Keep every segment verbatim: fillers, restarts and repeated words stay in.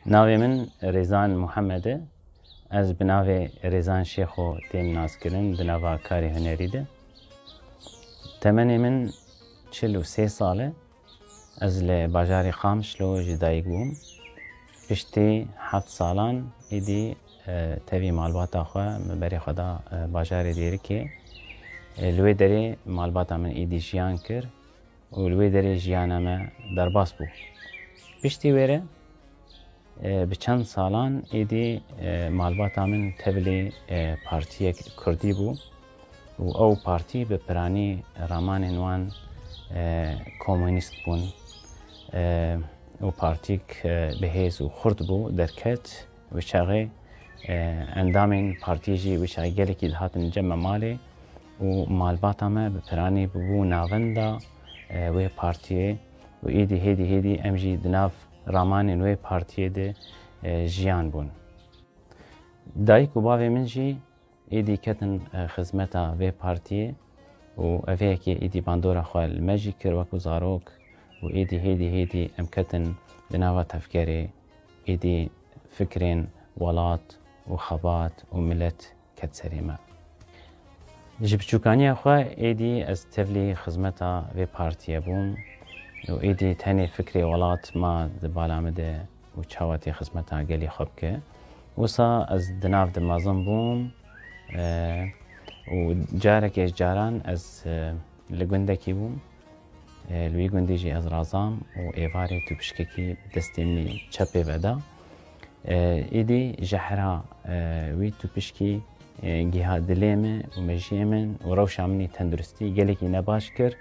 Navê min Rêzan Muhammed e. Ez bi navê Rêzan Şêxo têm naskirin di nava karê hunerî de. Temenê min çil û sê sal e. Ez li bajarê Qamişlo ji dayik bûm. Piştî heft salan êdî, e, tevî malbata xwe min berê xwe da, e, bajarê Dêrikê. E, li wê derê malbata min êdî jiyan kir û li wê derê jiyana me derbas bû. Piştî wê re, e, bi çend salan êdî, e, malbata min tevlî, e, partiyek kurdî bû û ew partî bi piranî ramanên wan, e, komunîst bûn. E, û partîk, e, bi hêz û xurt bû, derket. Wê çaxê, e, endamên partiyê jî wê çaxê gelekî dihatin cem me malê û malbata me bi piranî bûbû navenda, e, wê partiyê û êdî hêdî hêdî em jî di nav ramanên wê partiyê de, e, jiyan bûn. Dayik û bavê min jî êdî ketin, e, xizmeta vê partiyê û ev yekê êdî bandora xwe li me jî kir wekû zarok û êdî hêdî hêdî em ketin di nava tevgerê, êdî fikrên welat û xebat û milet ket serê me. Ji biçûkaniya xwe êdî ez tevlî xizmeta vê partiyê bûm û êdî tenê fikrê welat ma di bala min de û çawa tê xizmeta gelê xwe bike. Wisa ez di nav de mezin bûm, e, û carekê ji caran ez, e, li gundekî bûm. E, li wî gundî jî ez razam û êvarê tûpişkekî bi destê min çepê veda. E, êdî jehra, e, wî tûpişkî, e, giha dilê min û mejiyê min û rewşa min ê tenduristî gelekî nebaş kir.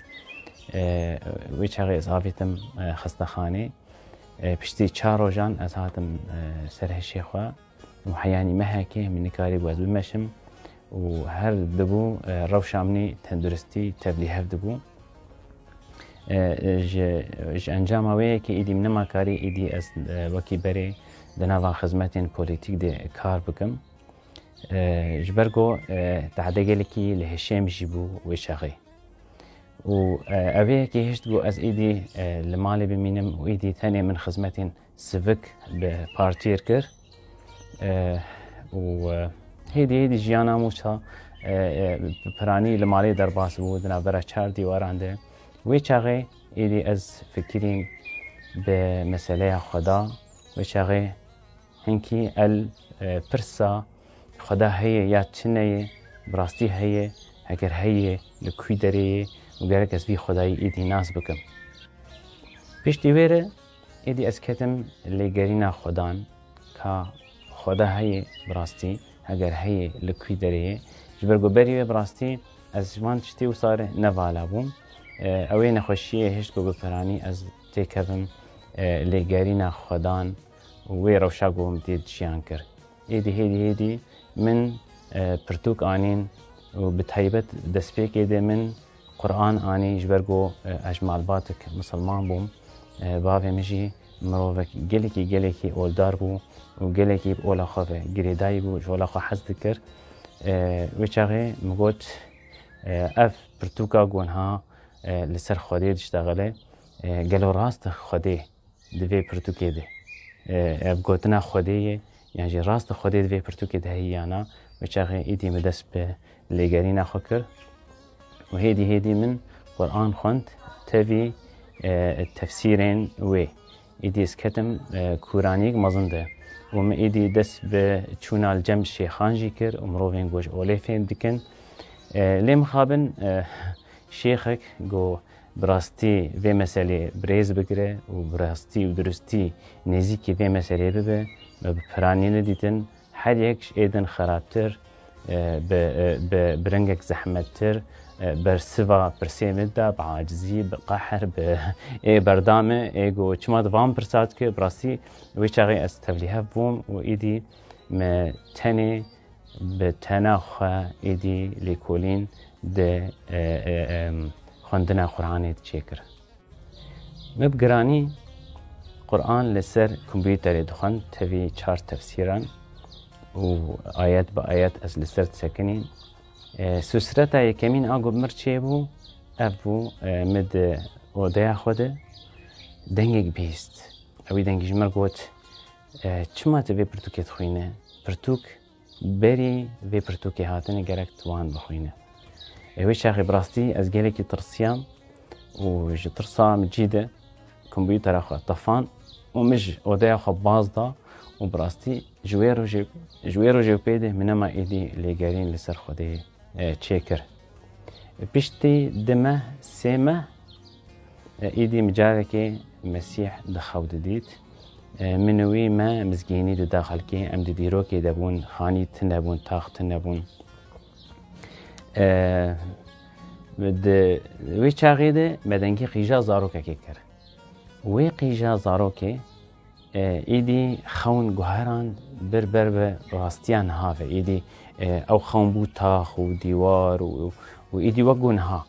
E, wê çaxê ez avêtim, e, xestexanê. E, piştî çar rojan ez hatim, e, ser hişê xwe û heyanî mehekê min nikarîbû ez bimeşim û her dibû, e, rewşa min ê tenduristî tevlîhev dibû. E, e, ji, ji encama wê yekê êdî min nema karî êdî ez, e, wekî berê di nava xizmetên polîtîk de kar bikim. E, ji ber ku, e, tehde gelekî li hişê min jî bû wê çaxê. Û, e, ev ê yekê hişt ku ez êdî, e, li malê bimînim û êdî tenê min xizmetên sivik bi partiyê kir. E, û, e, hêdî hêdî jiyana min wisa, e, e, piranî li malê derbas bû, di navbera çar dîwaran de. Wê çaxê êdî ez fikirîm bi meseleya Xweda. Wê çaxê hinkî el, e, pirsa Xweda heye ya tune ye, bi rastî heye, heger heye, li kû derê ye û gerek ez vî Xwedayî êdî nas bikim. Piştî wê re êdî ez ketim lêgerîna Xwedan, ka Xweda heye bi rastî, heger heye, li kû derê ye. Ji ber ku berî wê bi rastî ez ji van tiştê wisa re nevala bûm. E, ew ê nexweşiyê hişt ku bi piranî ez têkevim, e, lêgerîna Xwedan û wê rewşa ku min tê jiyan kir. Êdî hêdî hêdî min, e, pirtûk anîn û bi taybet destpêkê de min Quran anî, ji ber ku, e, ez ji malbatek misilman bûm. E, bavê min jî mirovek gelekî, gelekî oldar bû û gelekî bi ola xwe ve girêdayî bû, ji ola xwe hez dikir. E, wê çaxê min got, e, ev pirtûka ku niha, e, li ser Xwedê diştexile, e, gelo rast e Xwedê di vê pirtûkê de, e, ev gotina Xwedê ye, yan jî rast e Xwedê di vê pirtûkê de heye ya na, wê çaxê êdî min dest bi lêgerîna xwe kir û hêdî hêdî min Quran xwend tevî, e, tefsîrên wê. Êdî ez ketim, e, kûraniyek mezin de û min êdî dest bi çûna li cem şêxan jî kir û mirovên ku ji olê fêm dikin. E, lê mixabin, e, şêxek ku bi rastî vê meselê bi rêz bigire û bi rastî û durustî nêzîkî vê meselê bibe, me bi piranî nedîtin. Her yek ji êdin xerabtir, e, bi, e, bi, bi rengek zehmettir, e, bersiva pirsê min da, bi acizî, bi qehr, bi ê berdame, ê ku çima di van pirsa dike, bi rastî wê çaxê ez tevlîhev bûm û êdî me tenê bi tena xwe êdî lêkolîn di, e, e, em, xwendina Quranê diçêkir. Me bi giranî Quran li ser kompûterê dixwend, tevî çar tefsîran û ayet bi ayet ez li ser disekinîm. E, sûsreta yekemîn a ku bi mir çêbû, ev bû, e, min di odeya xwe de dengek bihîst. Ewî dengî ji mir got, E, çima tu vê pirtûkê dixwîne? Pirtûk berî vê pirtûkê hatinê gerek tu wan bixwîne. E, wê çaxê bi rastî ez gelekî tirsiyam û ji tirsa min cî de kumbûyî tera xwe tefan û min ji odeya xwe baz da û bi rastî ji wê rojê, ji wê rojê û pê de min nema êdî lêgerîn li ser Xwedê, e, çêkir. Piştî di meh, sê meh, e, êdî min carekê Mesîh di xew de dît. E, min û wî me mizgînî dida xelkê, em di dîrokê de bûn, xanî tune bûn, tax tune bûn. E, di wê çaxê de me dengê qîja zarokekê kir. Wê qîja zarokê, e, êdî xewn guheran bir ber bi rastiya niha ve. Êdî, e, ew xewn bû tax û dîwar û, û êdî wek ku niha.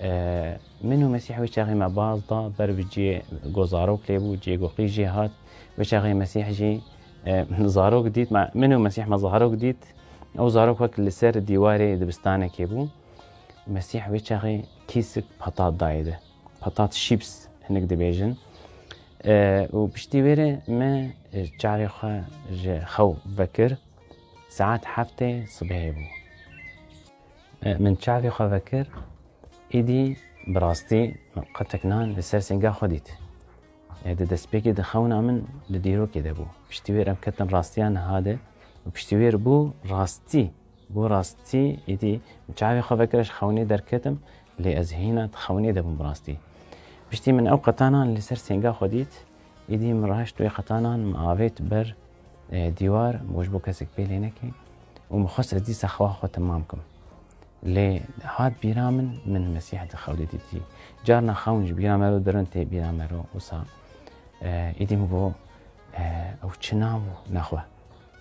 E, min û Mesîh wê çaxê me baz da ber bi cihê ku zarok lê bû, cihê ku qîj jê hat. Wê çaxê Mesîh jî, e, zarok dît. Me, min û Mesîh me zarok dît. Ew zarok wek li ser dîwarê dibistanekê bû. Mesîh wê çaxê kîsik petat dayê de. Petat, chips hinek dibêjin. E, û piştî wê re me, e, çavê xwe ji xew vekir. Saet heftê sibehê bû. E, min çavê xwe vekir, êdî bi rastî min qetek nan li ser sênga xwe dît. E, di destpêkê de xewna min di dîrokê de bû. Piştî wê re em ketin rastiya niha de û piştî wê re bû rastî. Bû rastî, êdî min çavê xwe vekir, ez ji xewnê derketim, lê ez hîna di xewnê de bûm bi rastî. Piştî min ew qetanan li ser sênga xwe dît, êdî min raşt wê qetanan, min avêt ber, e, dîwar, min got ji bo kesek pê lê neke û min xwest ez dîsa xewa xwe temam kim. Lê hat bîra min, min Mesîh di xew de dîtî. Carna xewn ji bîra me re dirin, tê bîra me re wisa, e, êdî min got, e, ew çi nam û nexwe?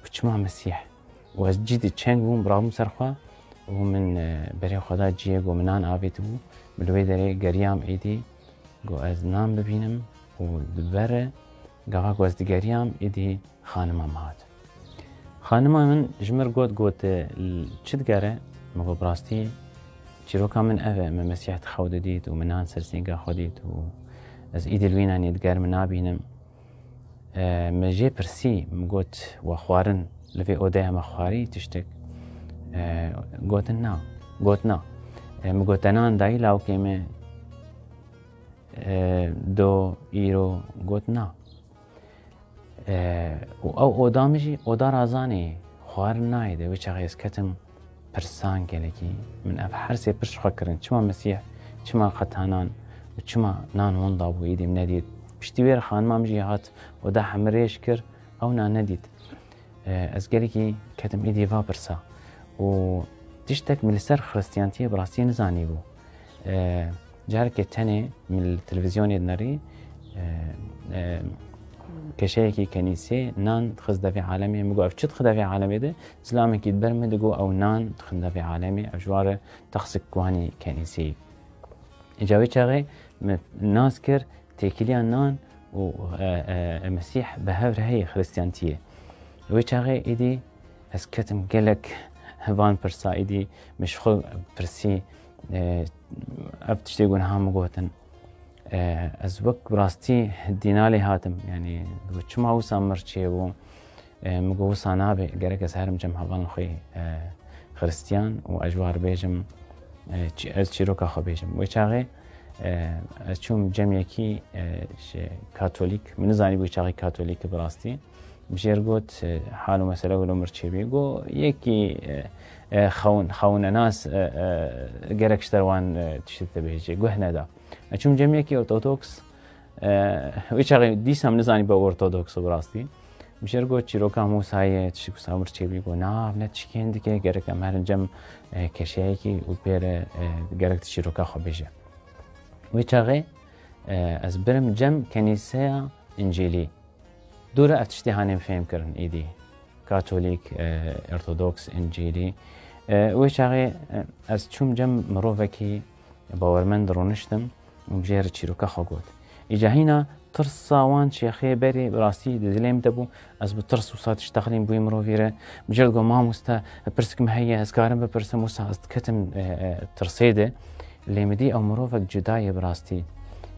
Û çima Mesîh? Û ez cî di çeng bûm, rabûm ser xwe û min, e, berê xwe da ciyê ku min nan avêtibû. Min li wê derê geriyam êdî, got ez nan bibînim û di ber re gava ku ez digeriyam êdî xanima min hat. Xanima min ji min re got, got, e, çi digere? Min got bi rastî çîroka min ev e, min Mesîh di xew de dît û min nan ser sênga xwe dît û ez êdî li wî nanî digerim, nabînim. E, min jê pirsî, min got, we xwarin li vê odeya me xwarî tiştek? E, gotin na. Got na. E, min got, te nan dayî lawikê me? E, do, îro? Got na. E, û ew oda min jî oda razanê ye, xwarin nayê de. Wê çaxê ez ketim pirsan gelekî. Min ev her sê pirs ji xwe kirin. Çima Mesîh, çima qetanan û çima nan winda bû, êdî min nedît? Piştî wê re xanima min jî hat, oda hemirêj kir, ew nan nedît. E, ez gelekî ketim êdî va pirsa. Û tiştek min li ser Xiristiyantiyê bi rastî nizanîbû. E, Carekê tenê min li televîzyonê dinerî, e, e, keşeyekî kenîsê nan dixist devê alemê. Min got, ev çi dixin devê alemê de? Zilamekî di ber min digot, ew nan dixin devê alemê, ev ji wan re texsik guhanî kenîseyî. Îca wê çaxê min nas kir têkiliya nan û, e, e, Mesîh bi hev re heye Xiristiyantiyê. Wê çaxê êdî ez ketim gelek van pirsa, êdî min ji xwe pirsî, e, ev tiştê ku niha min gotin. E, ez wek bi rastî dîna lê hatim, yanî çima wisa min re çêbû? E, min got, wisa nabe, gerek ez herim cem hevalên xwe, e, Xiristiyan û ez ji wan re bêjim, e, çi-, ez çîroka xwe bêjim. Wê çaxê, e, ez çûm cem yekî, e, ji Katolîk, min nizanî wê çaxê Katolîk bi rastî. Min jê re got, e, hal û mesele wilo min re çêbî. Got, yekî, e, e, xewn-, xewnenas, e, e, gerek ji te re wan, e, tiştê te bêje, guh neda. Ez çûm cem yekî ortodoks, e, wê çaxê dîsa min nizanî be ortodoks bi rastî. Min jê re got, çîroka Mûsayê, tiştê ku samir çêbî, got, na, ev ne tiştê hindikê, gerek em herin cem, e, keşeyekî û pê re, e, gerek tu çîroka xwe bêje. Wê çaxê, e, ez birim cem kenîseya Încîlî. Dû re ev tiştê hanê fêm kirin êdî. Katolîk, e, Ortodoks, Încîlî. E, wê çaxê, e, ez çûm cem mirovekî bawermend, rûniştim û min jê re çîroka xwe got. Îca hîna tirsa wan şêxê berê bi rastî di dilê min de bû. Ez bi tirs wisa tişt dixilîm bi wî mirovî re. Min jê re digot, mamoste, pirsik min heye, ez karim bipirsim? Wisa ez diketim, e, e, tirsê de. Lê min dî ew mirovek cuda ye bi rastî.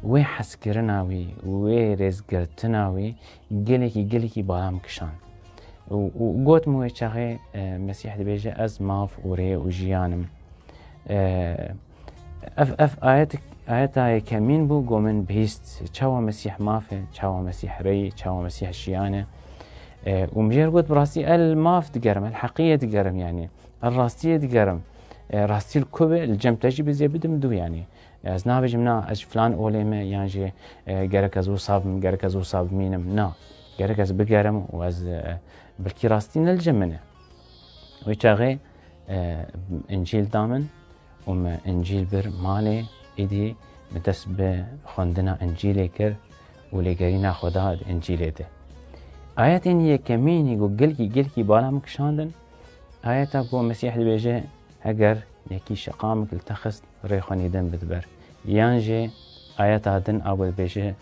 Wê hezkirina wî, wê rêzgirtina wî gelekî, gelekî bala min kişand. Û, û got min wê çaxê, e, Mesîh dibêje, "Ez mav û rê û jiyan im." E, ev, ev ayet, ayeta yekemîn bû, got min bihîst, çawa Mesîh mav e, çawa Mesîh rê ye, çawa Mesîh jiyan e. E, û min jê re got, "Bi rastî el mav digerim, el heqiyê digerim, yanî el rastiyê digerim. E, rastî li ku be, li cem te jî bizê bidim dû, yanî." Ez nabêjim, "Na, ez ji filan olê me, yan jî, e, gerek ez wisa bim, gerek ez wisa bimînim." Na, gerek ez bigerim û ez, e, belkî rastî ne li cem min e. Wê çaxê, e, Încîl da min û me Încîl bir malê, êdî me dest bi xwendina Încîlê kir û lêgerîna Xweda di Încîlê de. Ayetên yekemînî ku gelkî, gelkî bala min kişandin, ayeta ku Mesîh dibêje, Heger yekî şeqamik li te xist, rê xwe nîdin bide ber. Yan jî ayeta din a ku dibêje,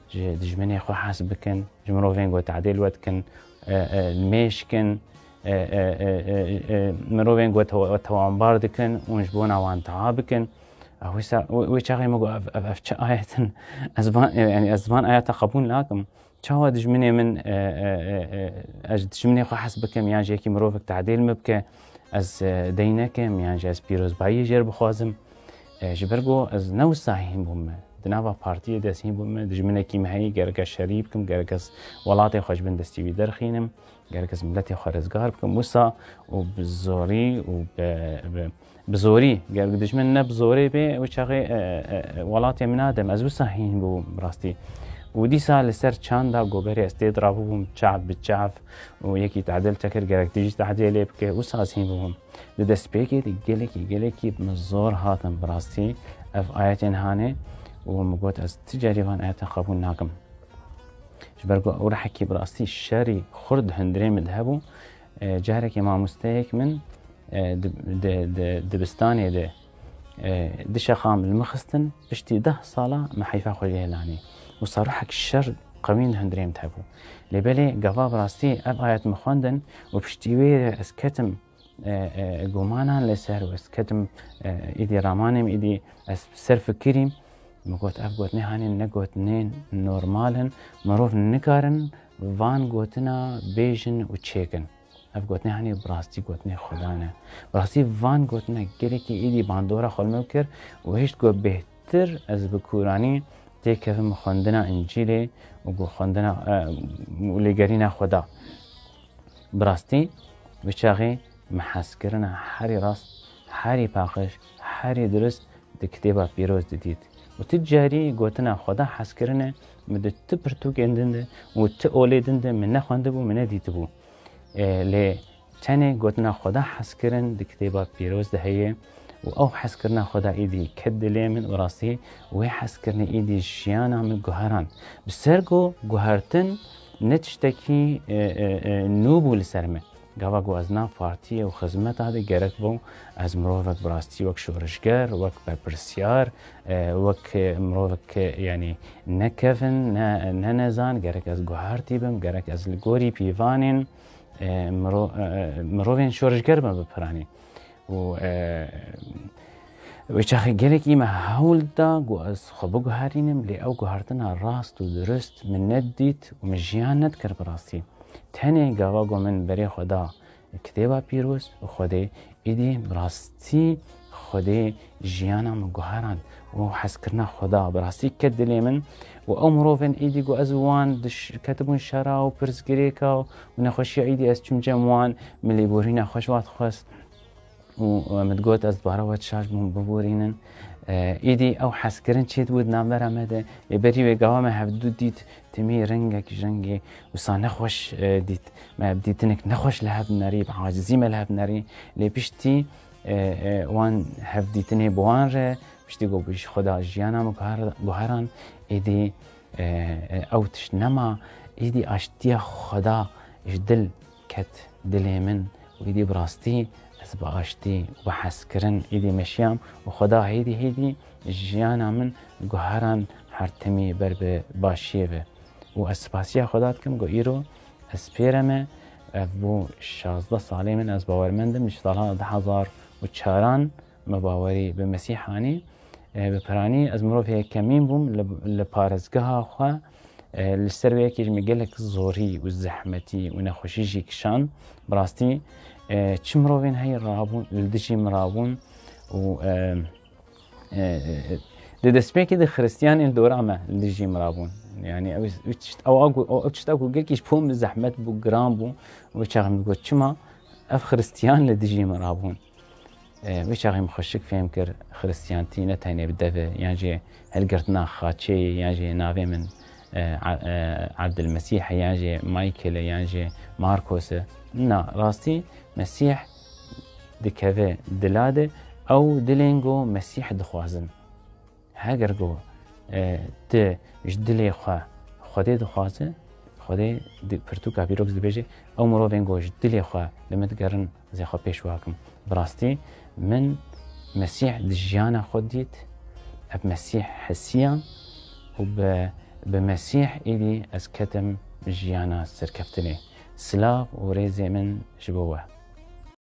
ji dijminê xwe hez bikin, ji mirovên ku tadê li we dikin, e, e, mêj kin, e, e, e, e, e, mirovên ku te-, te wan bar dikin, hûn ji bona wan dua bikin. A, wisa, wê, wê çaxê min got, "Ev, ev, ev çi ayet in?" Ez van, e, yanî ez van ayeta qebûl nakim. Çawa dijminê min, e, e, e, e, ez ji dijminê xwe hez bikim, yan jî yekî mirovek tadê li min bike, ez, e, dey nekim, yan jî ez pîrozbayiyê jê re bixwazim? E, ji ber ku ez ne wisa hîn bûme. Di nava partiyê de ez hîn bûme, dijminekî min heyî, gerek ez şerî bikim, gerek ez welatê xwe ji bin destî wî derxînim, gerek ez miletê xwe rizgar bikim. Wisa û bi zorî û bi, bi, bi zorî, ger dijmin ne bi zorê bê, wê çaxê, e, e, e, welatê min nadim. Ez wisa hîn bûm, bi rastî. Û dîsa li ser çanda goberê ez tê dirabûbûm çav bi çav û yekî tadil te kir, gerek tu jî tadê lê bike. Wisa ez hîn bûbûm. Di destpêkê de gelekî, gelekî min zor hatin, bi rastî, ev ayetên hanê û min got, "Ez ti carî van ayeten qebûl nakim." Ji ber ku ew rehekî bi rastî şerî xurt di hundirê min de hebû. E, carekê mamosteyek min, e, di, di, di dibistanê de, e, du şeqam li min xistin, piştî deh sala min heyfa xwe jê lanî. Wisa rehek şer qewîn di hundirê min de hebû. Lê belê gava bi rastî ev ayet min xwendin û piştî wê re ez ketim e, e, gumanan li ser û ez ketim, e, îdî ramanê min, îdî ez ser fikirîm. Min got, ev gotinê hanê ne gotinên normal in, mirov nikarin van gotina bêjin û çêkin. Ev gotinê hanê bi rastî gotinê Xweda ne. Bi rastî van gotina gelekî îdî bandora xwe li min kir û hişt got bêhtir ez bi kûranî têkevim xwendina Încîlê û got xwendina, e, û lêgerîna Xweda. Bi rastî, bi çaxê min hezkirina herî rast, herî paqij, herî dirust di Kitêba Pîroz de dît. Û tu carî gotina Xweda hezkirine min di tu pirtûkên din de û tu olê din de min nexwendibû, min nedîtibû. E, lê tenê gotina Xweda hezkirin di Kitêba Pîroz de heye. Û ew hezkirina Xweda îdî ket dilê min û rastî wê hezkirinê îdî jiyana min guherand. Bi ser ku guhertin ne tiştekî, e, e, e, nû bû li ser me. Gava ku ez nav partiyê û xizmeta de gerek bû ez mirovek bi rastî wek şorişger, wek berpirsyar, e, wek mirovek, yanî ne kevin, ne, ne nezan, gerek ez guhertî bim, gerek ez li gorî pîvanên, e, miro-, e, e, mirovên şorişger me bipiranî. Û, e, wê çaxê gelekî me hewl da ku ez xwe biguherînim, lê ew guhertina rast û dirust min nedît û min jiyan nedikir bi rastî. Tenê gava ku min berê xwe da Kitêba Pîroz û Xwedê, îdî bi rastî Xwedê jiyana min guherand û hezkirina Xweda bi rastî ket dilê min û ew mirovên îdî ku ez û wan diş-, ketibûn şera û pirsgirêka û nexweşiya îdî ez çûm cem wan, min lêborîna xwe ji wan dixwest. Û, e, min digot, ez dibara we dişaş bûm, biborînin. E, êdî ew hezkirin çêdibû di navbera me de. Lê berî wê gava me hevdu dît, timî rengek ji rengê wisa nexweş, e, dît. Me bi dîtinek nexweş li hev nerî, bi acizî me li hev nerî. Lê piştî, e, e, wan hevdîtinê bi wan re, piştî ku bi ji Xweda jiyana min guher-, guheran, êdî, e, e, ew tişt nema. Êdî aştiya Xweda ji dil ket dilê min û êdî bi rastî ez bi aştî û bi hezkirin êdî meşiyam û Xweda hêdî hêdî jiyana min guheran her timî ber bi başiyê ve. Û ez spasiya Xweda dikim ku îro ez pêre me, ev bû şazdeh salê min, ez bawermend im, ji sala du hezar û çaran me bawerî bi Mesîh anî. E, bi piranî ez mirovê yekemîn bûm li, li parêzgeha xwe. E, li ser wê yekê jî min gelek zorî û zehmetî û nexweşî jî kişand. Bi rastî, e, çi mirovên heyî rabûn, li dijî min rabûn û, e, e, e, di destpêkê de xiristiyanên dora me li dijî min rabûn. Yani ew, ew tişt, ew, ew, ew tişta ku gelkî ji bo min zehmet bû, giran bû û çax min got, çima ev xiristiyan li dijî min rabûn? E, vê çaxê min xweşik fêm kir, xiristiyantî ne tenê bi dev e, yan jî hilgirtina xaçê ye, yan jî navê min, e, A-, e, Abdilmesîh e, yan jî Michael e, yan jî Marcos e. Na, rastî Mesîh dikeve dila de, ew dilên ku Mesîh dixwazin. Heger ku, e, tu ji dilê xwe Xwedê dixwaze, Xwedê di pirtûka Pîroz dibêje, ew mirovên ku ji dilê xwe li min digerin, ez ê xwe pêş wa kim. Bi rastî min Mesîh di jiyana xwe dît, ev Mesîh hisiyan û bi, bi Mesîh êdî ez ketim jiyana serkeftinê. Silav û rêzê min ji bo we.